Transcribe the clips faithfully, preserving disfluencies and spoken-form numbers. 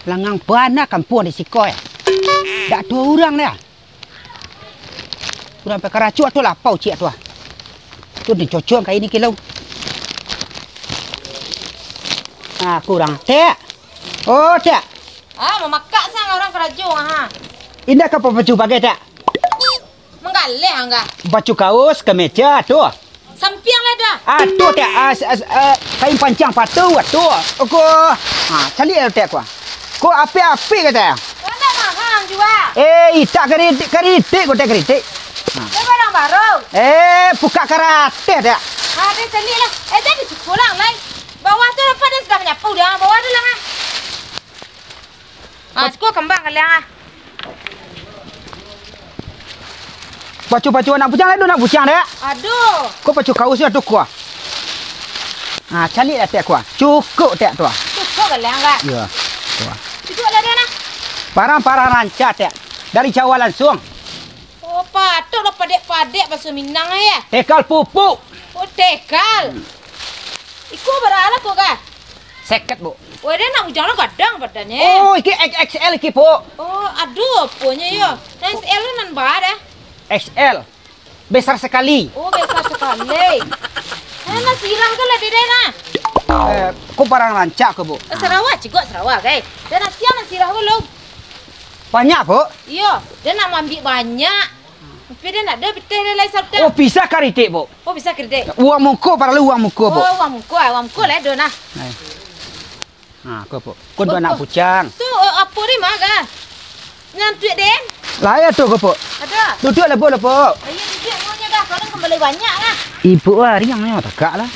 Langang bana kampuang di siko, eh. Dak ado urang dah. Urang pakai karacuak tu lapau ciek tu ah. Tu dicocok ka ini kilo. Ah, kurang. Tek. Oh, Tek. Ah, mamakak sang urang karajo, ha. Indak ka papacu bagai, Tek? Manggaleh angga. Baju kaos, kemeja tu. Sampiang lah dah. Ah, tu, Tek. Ah, s-, s-, eh, kain panjang patu, tu. Ko. Ha, caliak lah, Tek, ko. Ko api-api ka, Tek. Ndak mahal jua. Eh, itak karitik, karitik, ko, Tek, karitik. Ha. Dia barang baru. Eh, buka karateh, Tek. Ah, dia caliak lah. Eh, jadi cukup lah, lai. Bawah tu apa dia sudah menyapu dah. Bawah tu lah, ha. Ah, siko kambang kaliang ah. Pacu-pacu anak bujang lai, anak bujang dek. Aduh. Ko pacu kaus yo tu ko. Ah, caliak lah tek ko. Cukuik tek tu. Cukuik kaliang, Kak. Iyo. Tu. Cukuik lah dia nah. Parang-parang rancak tek. Dari Jawa langsung. Oh, patuik lah padek-padek baso Minang eh. Tekal pupuk. Oh, tekal. Hmm. Iko bara lah ko, Kak? Seket, Bu. Wah, dia nak bujang lah gadang badannyo. Oh, iki X X L iki, Bu. Oh, aduh, aponyo yo. Nan X L tu nan bara dah. X L. Besar sekali. Oh, besar sekali. Nah, nan sirah tu lah dia nah. Eh, ko parang rancak ko, Bu. Eh, sarawa, cigok sarawa, guys. Dan asia nan sirah ko lo. Banyak, Bu. Iyo, dia nak maambiak banyak. Tapi dia nak ada pitih dia lai sabda. Oh, bisa karitik, Bu. Oh, bisa kredit. Uang muko, paralu uang muko, Bu. Oh, uang muko, ah, uang muko lah ado nah. Nah. Ha, ko, Bu. Ko tu anak bujang. Tu, eh, apo ni, Mak, ah? Ngantuak den? Lah, ya tu, ko, Bu. Ada. Duduk lah, Bu, lah, Bu. Ayo duduk, maunya dah. Tolong kembali banyak lah. Ibu ariang ni, tagak lah.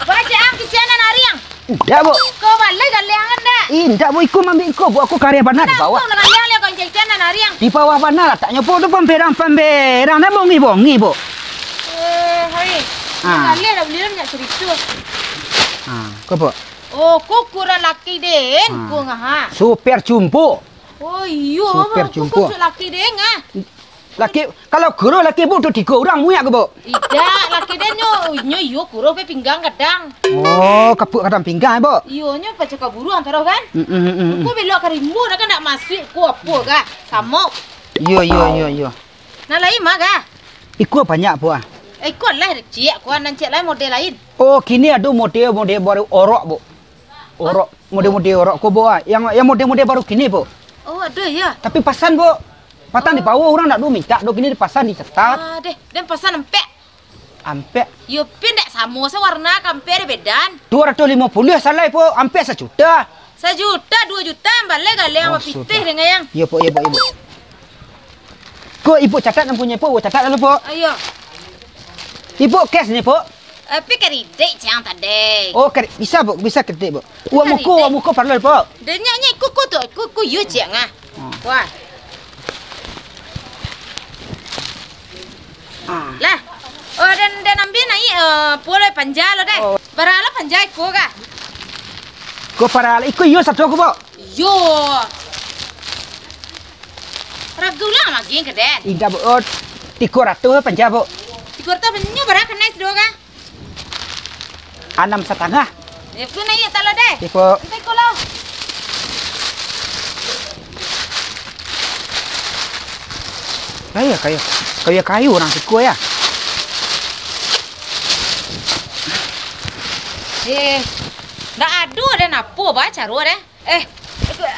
Baca ang kisianan ariang. Indak, Bu. Kau balai galiangan dak? Indak, Bu. Iko maambiak iko, Bu. Aku kareh bana di bawah. Kenapa nak galiang liak kau cek-cekan nan ariang? Di bawah bana lataknyo, Bu. Tu pamberang-pamberang. Nah, bongi-bongi, Bu. Eh, hai. Ah. Galiang dah beli banyak cerita. Ah, ko, Bu. Oh, ko ukuran laki den, ko ngaha. Super jumbo. Oh, iyo, super jumbo. Ko laki den, ah. Laki, kalau guruh laki, Bu, tu tigo urang muyak ko, Bu? Indak, laki den nyo, nyo iyo guruh pe pinggang gadang. Oh, kapuak gadang pinggang, Bu? Iyo, nyo pacah kaburu antaro kan? Mm, mm, mm, mm. Ko belok ka rimbo, dah kan nak masuak ko apo kah? Samok. Iyo, iyo, iyo, iyo. Nan lain mah kah? Iko banyak, Bu, ah. Eh, iko lah ciek, ko nan ciek lain model lain. Oh, kini ado model-model baru orok, Bu. Orok, model-model orok ko, Bu, ah. Yang, yang model-model baru kini, Bu. Oh, ado, ya. Tapi pasan, Bu. Patang di bawah urang ndak do mintak, do kini dipasan di tetap. Ah, deh, den pasan ampek. Ampek? Yo, pin ndak samo sawarna, ka ampek ado bedan. Duo ratuih limo puluah salai, Bu. Ampek sajuta. Sajuta, duo juta, yang balai galiang bapitih dengan yang. Iyo, Bu, iyo, Bu, iyo, Bu. Ko, Ibu catat nan punyo, Bu. Catat dulu, Bu. Ayo. Ibu cash ni, Bu? Tapi kredit, Cang, tadi. Oh, kre-, bisa, Bu. Bisa kredit, Bu. Uang muko, uang muko paralu, Bu. Denyo nyo iko ko tu, iko ko yo, Cang, ah. Hmm. Wah. Ah. Lah. Oh, den, den ambiak naiak, eh, pulo panja lo deh. Oh. Bara lah panja iko kah? Ko para iko iyo sato ko, Bu. Iyo. Ragu lah magin ka den. Indak, Bu. Oh, tigo ratuih panja, Bu. Tigo ratuih panja bara kanai sadoa kah? Anam satangah. Yo, ko naiak talo deh. Yo, Bu. Sampai ko lo. Kayo, kayo. Kayo, kayo urang siko yo. Eh, ndak ado den apo ba caro deh. Eh,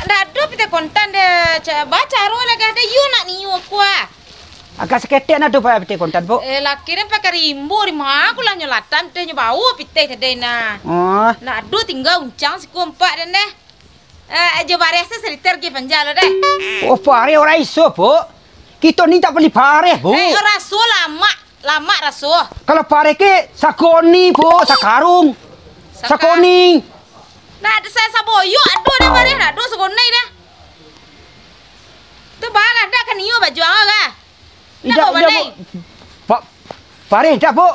ndak ado pitih kontan deh. Ca-, ba caro lah gah deh. Yo nak nio ko ah. Agak saketek nah tu, Pak, pitih kontan, Bu. Eh, laki den pakai rimbo, di ma ko lah nyo latang, pitih nyo bawo pitih tadi nah. Oh. Ndak ado tingga uncang siko ampak den deh. Eh, jo bareh se saliter gi panja lo deh. Oh, bareh urang iso, Bu. Kito ni tak bali bareh, Bu. Eh, raso lamak, lamak raso. Kalau bareh ke sakoni, Bu, sakarung. Saka-, sakoni. Nah, sa-, saboyok ado dah bareh, ado sakoni dah. Tu bareh dah kan iyo bajuang kah? Indak, indak, Bu. Pa-, bareh indak, Bu.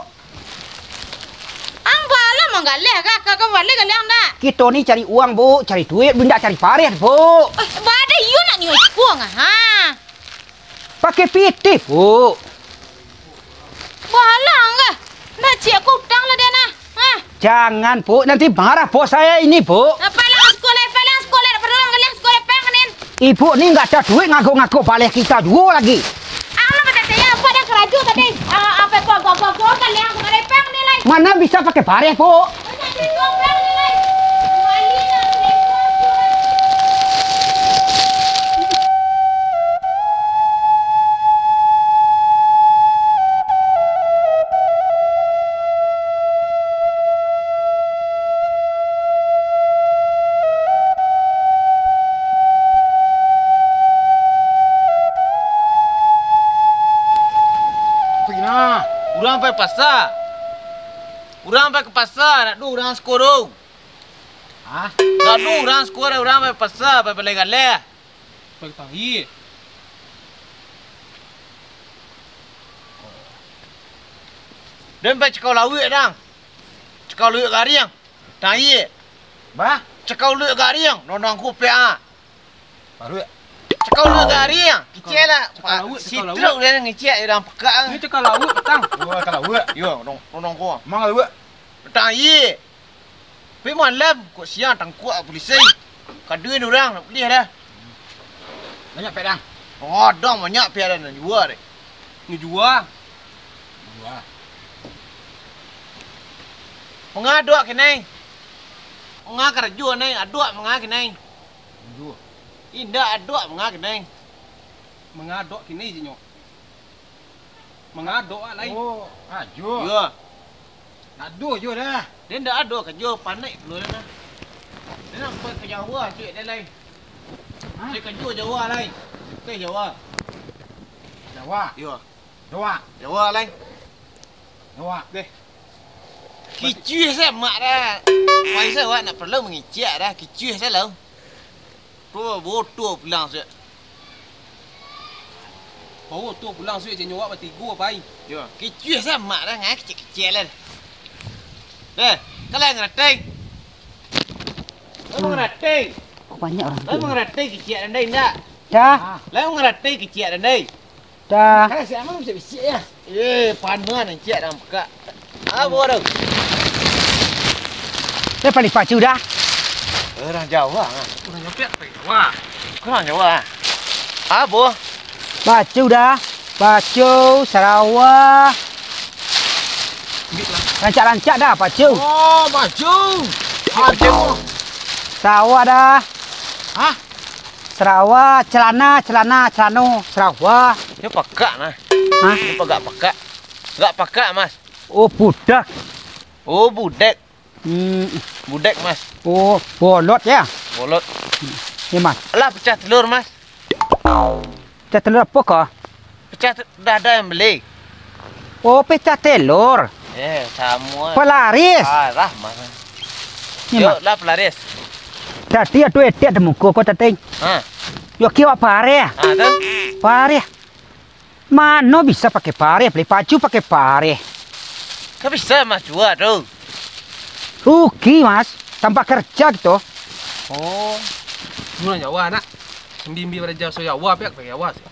Ang bala manggaleh ka, ka, ka baleh galeh ang dak? Kito ni cari uang, Bu, cari duit, indak cari bareh, Bu. Eh, bade iyo nak nio iko ang, ha? Pakai pitih, Bu. Bala ang, Jangan, Puk. Nanti marah bos saya ini, Puk. Eh, palang sekolah, palang sekolah, nak palang sekolah, palang, Nin. Ibu ni nggak ada duit, ngago-ngago baleh kita juo lagi. Alah, pada saya, apa dah karajo tadi? Ah, apa kau, kau, kau, kau, kan yang sekolah, palang, Nin, lai. Mana bisa pakai bareh, Puk? Pina, urang pai pasa. Urang pai ka pasa, nak du urang siko tu. Hah? Nak du urang siko, urang pai pasa, pai baleh-galeh. Pai ka tangih. Den pai cakau lauak, dang. Cakau lauak garing. Tangih. Bah? Cakau lauak garing. Nonong ku pia. Baru ya? Cakau lauak garing. Kicik lah. Cakau lauak, cakau lauak. Sitruk dia ngicik, urang pekak. Ni cakau lauak, petang. Oh, cakau lauak. Yo, nonong, nonong ku. Mang lauak. Tangih. Tapi malam, kok siang tangkuak pulisi. Kaduin urang nak buliah dah. Banyak pek, dang? Oh, dang banyak pek dah nak jua deh. Nak jua? Jua. Mangadok kinai. Manga karajo nai, adok manga kinai. Jua. Indak adok manga kinai. Mangadok kinai je nyo. Mangadok ah, lai. Oh, ajo. Yo. Nak ado jo dah. Den ndak ado karajo, panek pulo den nah. Den nak pai ka Jawa, cek den lai. Hah? Cek karajo Jawa lai. Cek Jawa. Jawa? Yo. Jawa? Jawa lai. Jawa. Deh. Kicuih se mak dah. Pai se awak nak paralu mangicek dah. Kicuih se lah. Ko boto pulang se. Bawo tu pulang suik je nyo awak batigo pai. Yo, kicuih se mak dah, ngai kecek-kecek lah. Eh, kalian ngerti? Kalian mengerti? Kok banyak orang tu? Kalian mengerti kecek dan dai ndak? Dah. Kalian mengerti kecek dan dai? Dah. Kalian siapa bisa bisik ya? Eh, panuan encik dalam pekak. Apo tu? Dia paling pacu dah. Urang Jawa ah. Urang Jawa. Urang Jawa. Apo? Pacu dah. Pacu, sarawa. Rancak-rancak dah, pacu. Oh, pacu. Pacu. Sarawa dah. Hah? Sarawa, celana, celana, celano, sarawa. Nyo pakak nah. Hah? Nyo pagak pakak. Gak pakak, Mas. Oh, budak. Oh, budek. Hmm. Budek, Mas. Oh, bolot ya? Bolot. Ya, Mas. Alah, pecah telur, Mas. Pecah telur apo kah? Pecah te-, dah ada yang beli. Oh, pecah telur. Eh, samo. Pelaris. Parah, Mas. Ni, Yo, Mas. Lah pelaris. Tadi ado etek di muko ko tadi. Ha. Yo, kiwak pareh. Ha, tu? Pareh. Mano bisa pakai pareh, beli pacu pakai pareh. Kan bisa, Mas, jua tu. Rugi, Mas. Tanpa kerja gitu. Oh. Urang Jawa, nak. Sambi-mbi baraja so Jawa, pihak pakai Jawa sih.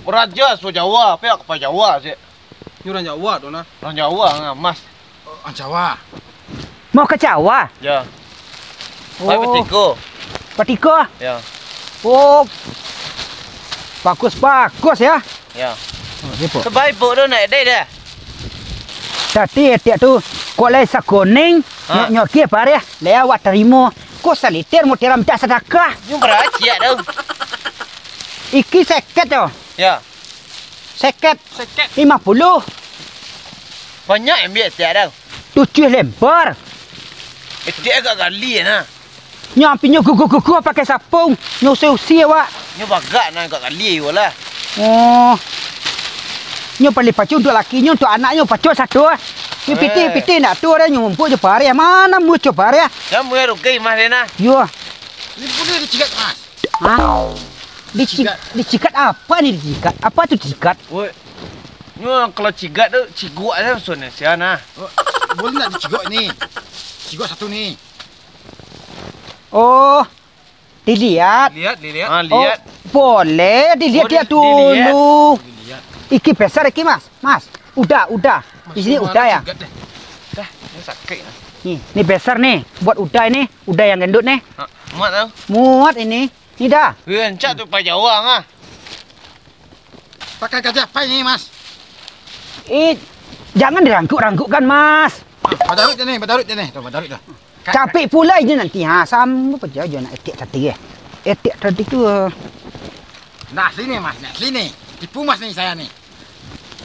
Raja so Jawa, pihak pakai Jawa sih. Ni urang Jawa tu nah. Urang Jawa, ngah, Mas. Oh, urang Jawa. Mau ke Jawa? Ya. Oh. Pai patiko. Patiko? Ya. Oh. Bagus-bagus ya. Ya. Oh, dia, Pok. Sebaik Pok tu naik dai dah. Tadi etek tu, kok lai sakoning, Ha. nyok-nyok kia pareh, lai awak tarimo. Kok saliter mau tiram tak sadakah? Nyo bara ciek tu. Iki seket tu. Ya. Seket. Seket. Lima puluh. Banyak ambiak tiak dah. Tujuh lembar. Eh, tiak agak gali nah. Nyo ampinyo guguh-guguh pakai sapung. Nyo usi-usi awak. Nyo bagak nah agak gali yo lah. Oh. Nyo paling pacu untuk lakinyo, untuk anaknyo pacu satu. Nyo Eh. pitih-pitih nak tu dah, nyo mumpuk jo pareh. Mana muncul pareh? Dah mulai rugi mah dia nah. Yo. Ni boleh dicigat, Mas. Hah? Dicigat. Dicigat apa ni dicigat? Apa tu dicigat? Woi. Nyo kalau cigat tu, cigok aja maksudnya, sia nah. Oh, boleh nak dicigok ni? Cigok satu ni. Oh, dilihat. Lihat, dilihat. Ah, lihat. Oh, boleh dilihat Oh, dia di-, dulu. Dilihat. Iki besar iki, Mas. Mas, udah, udah. Di sini udah ya? Cigat deh. Dah. Sakik nah. Ni, ni besar ni, buat Uda ini, Uda yang gendut ni. Ha, muat tau. Muat ini. Ni dah. Wih, rancak tu pakai jawang ah. Pakai kaca apa ini, Mas? Eh, jangan dirangkuk-rangkukkan, Mas. Ah, badaruik je ni, badaruik je ni. Tuh, badaruik dah. Capek pula ini nanti. Ha, sama aja nak etek tadi ya. Etek tadi tu. Eh. Nah, sini, Mas. Nah, sini. Tipu Mas ni saya ni.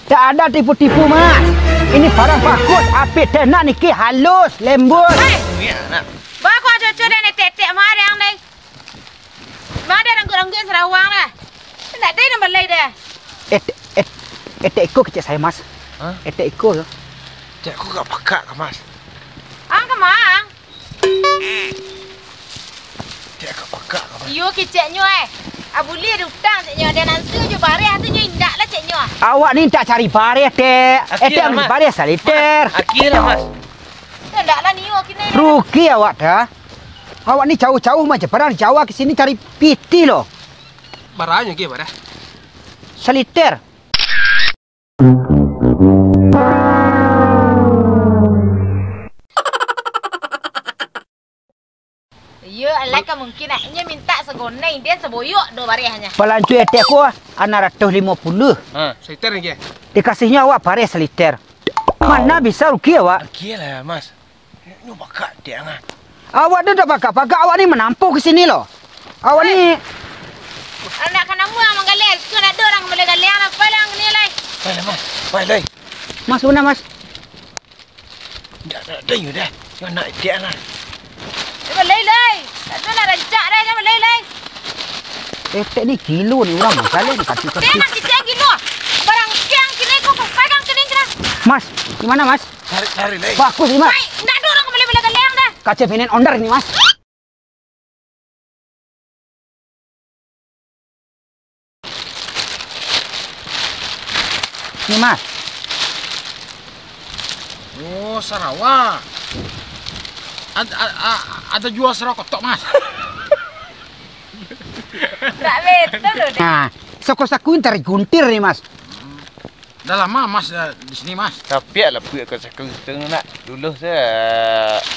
Tak ada tipu-tipu, Mas. Ini barang bagus, apik, tenak niki, halus, lembut. Hei! Iya, nak. Bawa aku aja-aja deh, ni tetek marang deh. Mana ada rangkut-rangkut sarawang lah. Ndak ada yang balai dah. Eh, eh, eh, tek iko kecek saya, Mas. Hah? Eh, tek iko tu. Tek iko gak pakak ke, Mas? Ang kemang. Tek agak pakak, Mas. Iyo, keceknyo, eh. Abuli ada utang, ceknyo. Ada nansu jo bareh, tu nyo indak lah, ceknyo. Awak ni tak cari bareh, Tek. Eh, Tek, lah, Mas. Bareh saliter. Mas, akhir lah, Mas. Indak lah, nio kini. Rugi awak, dah. Awak ni jauh-jauh macam barang Jawa ke sini cari pitih, loh. Baranya ke, bareh? Saliter. Iyo, alai ka mungkin, ah. Inyo mintak sagonai, den saboyok do barehnyo. Palancu etek ko anam ratuih limo puluah. Ha, saliter ni, Ge. Dikasihnyo awak bareh saliter. Mana bisa rugi awak? Rugi lah, Mas. Nyo bakak dek ang ah. Awak tu dak bakak-bakak, awak ni manampau ke sini lo. Awak ni. Anak ka namuah manggaleh, tu nak ado urang ka baleh galeh, apo lah ang ni lai? Pai lah, Mas. Pai lai. Mas, luna, Mas. Dak, dak, dak, yo dah. Yo nak ejek lah. Jan baleh lai. Tak ado lah rancak dah, jan baleh lai. Etek ni gilo ni urang, Mas. Saleh ni kaki-kaki. Dah, Mas, ejek gilo. Barang kiang kini ko, pagang kini kena. Mas, di mana, Mas? Cari, cari lai. Bagus ni, Mas. Pai, ndak ado urang ka baleh-baleh galeh ang dah. Kaca pinen ondar ni, Mas. Ni, Mas. Oh, sarawa. Ad-, a-, a-, ado jua sarawa kotok, Mas? Tak betul loh, Dek. Nah, sako-sako ini tari guntir ni, Mas. Dah lama Mas, eh, di sini, Mas? Tapi lah buek ka sako-sako nak dulu se.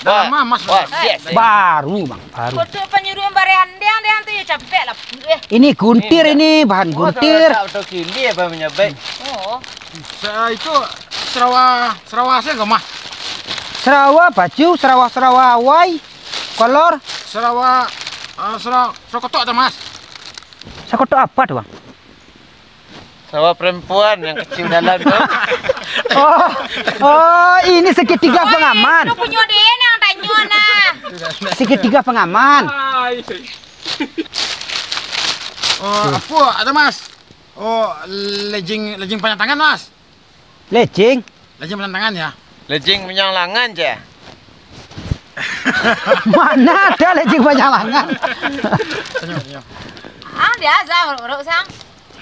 Dah lama Mas, wah, Mas. Yes. Baru, Bang, baru. Kotok panyuruah bareh andeng, deh, tu yo capek lah buek, eh. Ini guntir ini, bahan guntir. Oh, tak betul kili apa menyabek? Oh. Sa-, itu sarawa, sarawa saya ke, Mas? Sarawa baju, sarawa, sarawa awai, kolor. Sarawa, eh, sarawa, sarawa kotok ada, Mas. Sakotok apa tu, Bang? Sarawa perempuan yang kecil dalam tu. Oh, oh, ini segitiga pengaman. Itu punyo dia nang tanyo nah. Segitiga pengaman. Oh, apa ada, Mas? Oh, lejing, lejing panjang tangan, Mas. Lejing? Lejing panjang tangan, ya. Lejing panjang langan, ceh. Mana ada lejing panjang langan? Senyum, senyum. Ah, biasa, uruk-uruk, Sang.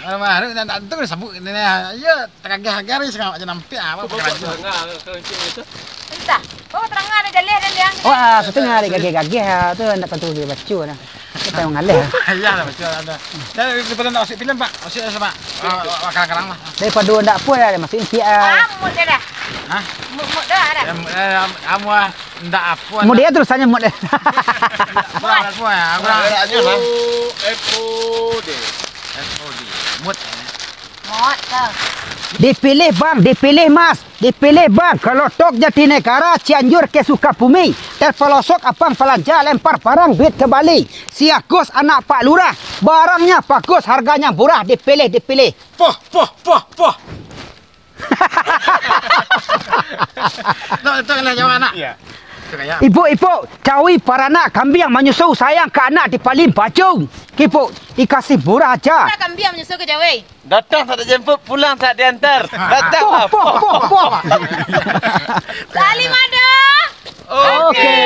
Alah, baru nak, nak tu kena sabut ni, ni. Ya, teragah-agah ni, sangat macam nampak, apa, apa keraja. Entah. Oh, terang ada jaleh dan dia. Oh, ah, setengah ada gagah-gagah, ah, tu nak tentu dia baca, nah. Kita mengalir. Iya lah, betul ada. Dan daripada nak masuk filem, Pak. Masuk lah, Pak. Ah, wak kalang-kalang lah. Daripada ndak apa dah, masuk inti, ah. Ah, mut dia dah. Hah? Mut, mut dah dah. Ya, mut, eh, am-, amu ah, ndak apa. Mut dia terus saja mut dia. Apa, apa, ya, aku dah. Ada, ada, F O D. F O D. Mut, ya. Mut, dah. Dipilih, Bang, dipilih, Mas. Dipilih, Bang, Kelotok Jatinegara, Cianjur ke Sukabumi. Terpelosok abang belanja, lempar barang, duit ke Bali. Si Agus anak Pak Lurah, barangnya bagus, harganya murah, dipilih, dipilih. Poh, poh, poh, poh. Nak, itu kena jawab, nak? Iya. Itu kayak. Ibuk-ibuk, cawi paranak, kambiang manyusu, sayang ka anak dipalin baju. Ibuk, dikasih murah aja. Kambiang manyusu ke cawi? Datang tak dijemput, pulang tak diantar. Datang lah. Poh, poh, poh, poh. Salim ada. Oke.